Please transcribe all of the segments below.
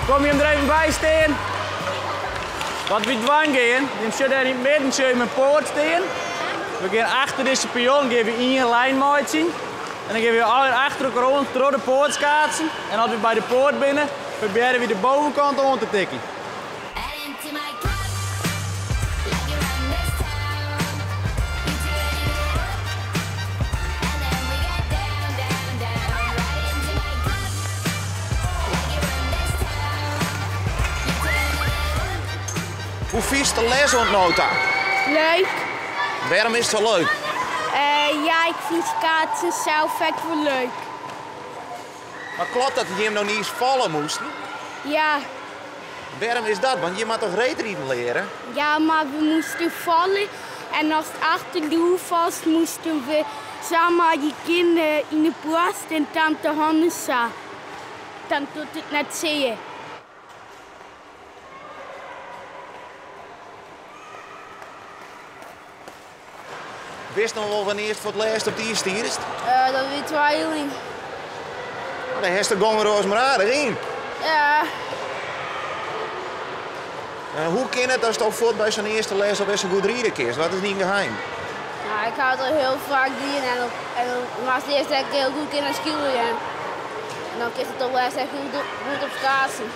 Kom jim der even by stean? Wat wy dwaan gean, jim sjogge dêr yn it midden sjogge jim in poat stean. We gean achter dizze pion gean we ien lijn meitsjen. En dan gean we allegear achter elkoar oan troch de poat skaatsen. En as we by de poat binne, probearje we de bovenkant oan te tikken. Hoe fynst de les oant no ta? Leuk. Wêrom is it sa leuk? Ja, ik fyn skaatsen sels ek wol leuk. Mar kloppet dat jim no niis falle moasten? Ja. Wêrom is dat? Want jim moatte toch reedriden leare? Ja, mar we moasten falle en ast achter doe falst, moasten we samar je kin yn de boarst en tante hannen sa. Dan docht it net sear. Witst noch wol wannear'tst foar it lêst op it iis stiest? Dat wie twa jier lyn. Oh, dêr hast de gong der oars mar aardich yn. Ja. Hoe kin it datsto fuort by sa'n earste les alwer sa goed ride kinst? Wat is dyn geheim? No, ik ha it al hiel faak dien en op, en dan moatst earst ek hiel goed kinne skeelerjen. En dan kinst it op lêst ek hiel goed op skaatsen.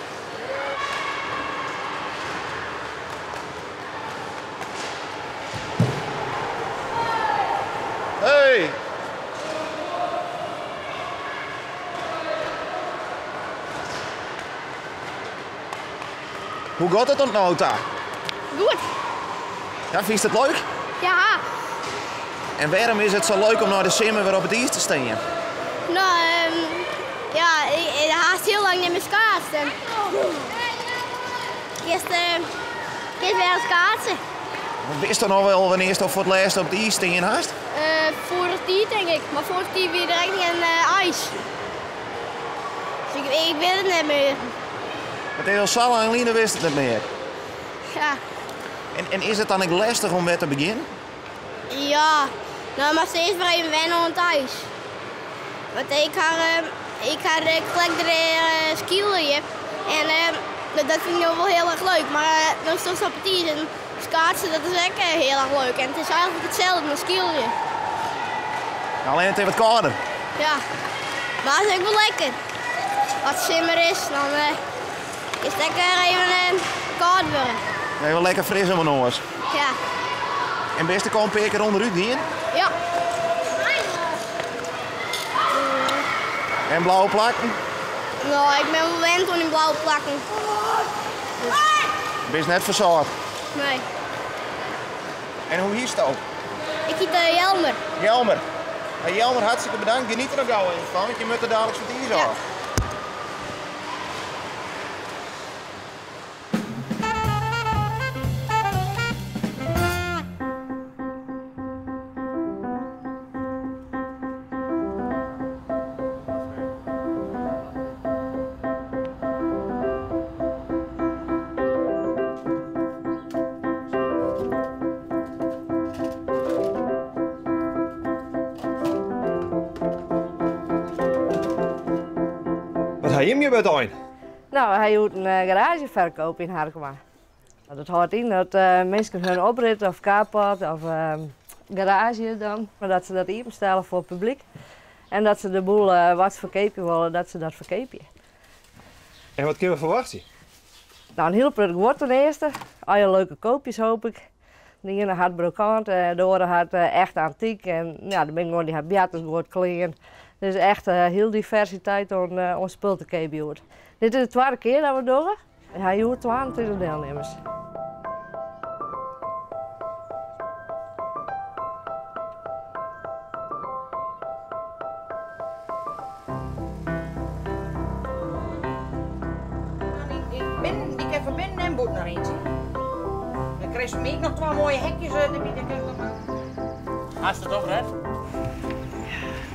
Hey! Hoe giet it oant no ta? Goed. Ja, fynst it leuk? Ja. En wêrom is it sa leuk om nei de simmer wer op it iis te stean? No, ja, ik ha hast hiel lang net mear skaatst. En kinst, kinst wer skaatse. Witst noch wol wannear'tsto foar it lêst op it iis stean hast? Foarich tiid tink ik, mar foarich tiid wie der ek gjin iis. Dus ik wit it net mear. It is al sa lang lyn, witst it net mear. Ja. En is it dan ek lestich om wer te begjinnen? Ja, no moatst earst wer even wenne oan it iis. Want ik ha, ik ha krekt leard skeelerje en dat fyn ik no wol hiel erch leuk. Mar dan stost op it iis en skaatsen dat is ek hiel erch leuk. En it is eigentlik itselde as skeelerje. Allinne it is wat kâlder. Ja, mar it is ek wol lekker. As it simmer is, dan is it ek even kâld wurde. Even lekker fris om 'e noas. Ja. En bist ek al in pear kear ûnderút gien? Ja. En blauwe plakken? No, ik bin wol wend oan dy blauwe plakken. Bist net fersâlt? Nee. En hoe hietsto? Ik hiet Jelmer. Jelmer. Hey Jelmer, hartstikke bedankt. Geniet der noch gau even fan, want je moatte daliks fan it iis ôf. Wat ha jim hjir by it ein? No, we ha hjoed in garageferkoop yn Harkema. Dat hâldt yn dat minsken hun oprit of carport of garaazje dan, mar dat se dat iepenstelle foar it publyk en dat se de boel wat se ferkeapje wolle, dat se dat ferkeapje. En wat kinne we ferwachtsje? No, in hiel protte guod ten earste. Allegear leuke koopjes hoop ik. De iene hat brokante, de oare hat echt antyk en ja, der binne guon dy ha boartersguod, klean. Dus echt hiel diversiteit oan spul te keap hjoed. Dit is de twadde kear dat we it dogge. We ha hjoed 22 dielnimmers. Binnen, dy kin fan binnen en bûten rinse. Dan krijst fan my ek noch twa moaie hekjes derby. Dan kinst dat Hast it opret?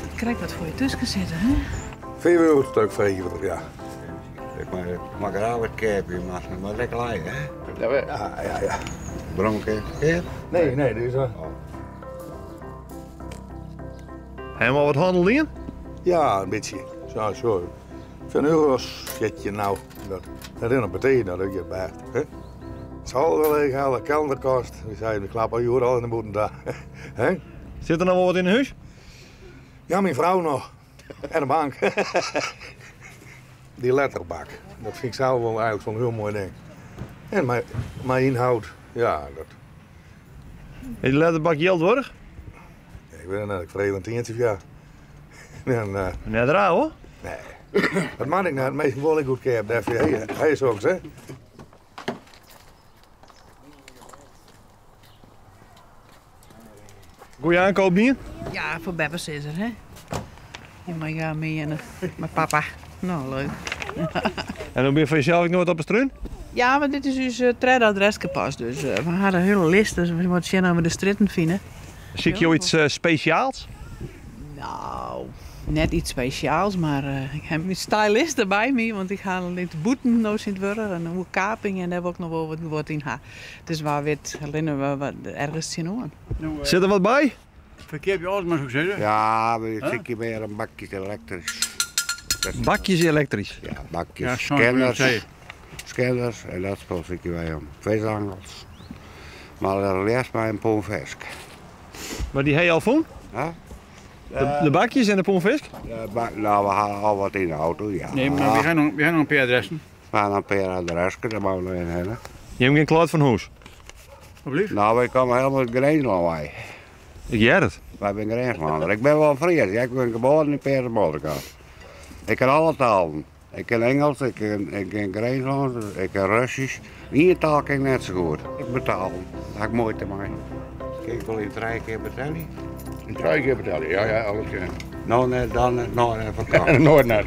Dat krekt wat foar je tusken sitte, hè? 5 euro stuk 45, ja. Ik mag graag wat keapje, mar mar lekker lei, hè? Ja, ja, ja. Bromke keap? Nee, nee, dus. Oh. Helemaal wat hannel dien? Ja, in bytsje. Sa, sa. Zo'n euro zet je nou. Dat, dat is nog meteen dat ik je bij. Hè? Het zal wel leeg halen, kelderkast. We zeiden, de klap al jaren al in de boeten daar. Hè? Zit er nog wel wat in huis? Ja, mijn vrouw nog. En de bank. Die letterbak. Dat vind ik zelf wel eigenlijk zo'n heel mooi ding. En mijn, mijn inhoud, ja, dat. Is die letterbak geld waard? Ja, ik weet het niet, ik vrees een tientje of ja. En, Net raar hoor. Nee. Dat mag ik nou, het meest wel ik goed keer. Daar hij, hij is ook, hè. Goeie aankoop hier? Ja, voor Beppers is er, hè? Je mag gaan mee en met papa. Nou, leuk. En dan ben je van jezelf ook nooit op de struin? Ja, maar dit is dus uh, tweede adres pas. Dus we hadden een hele list, dus we moeten zien of we de stritten vinden. Zie ik jou iets speciaals? Nou, net iets speciaals, maar ik heb mijn stylist erbij me, want ik ga alleen de boeten nou zien worden en een kaping en daar wil ik nog wel wat, wat in ha. Dus waar we het alleen we wat ergens zien hoor. Zit er wat bij? Verkeer je alles maar zo zeggen? Ja, maar ik zie weer een bakje elektrisch. Bakjes elektrisch? Ja, bakjes. Ja, scanners, scanners en dat spul zie ik bij om. Visangels. Maar dat leest maar een poenfisk. Maar die heb je al voen? Huh? De bakjes en de poenfisk? Nou, we hadden al wat in de auto, ja. Nee, maar we gaan nog, we gaan nog een paar adressen. We gaan nog een paar adressen, daar mogen we nog in hebben. Je hebt geen kluit van huis? Alsjeblieft. Nou, wij komen helemaal uit Grensland, wij. Ik jij het. Wij zijn Grenslander. Ik ben wel een Fries. Ja, ik ben geboren in Petermotorkant. Ik ken alle talen. Ik ken Engels, ik ken, ik ken Grenslands, ik ken Russisch. Eén taal ken ik net zo goed. Ik betaal. Dat heb ik mooi te maken. Kijk, ik wil in drie keer betalen. In drie keer betalen, ja, ja, alles keer. Nou, nee, dan, nou, nee, vakantie. Nooit net.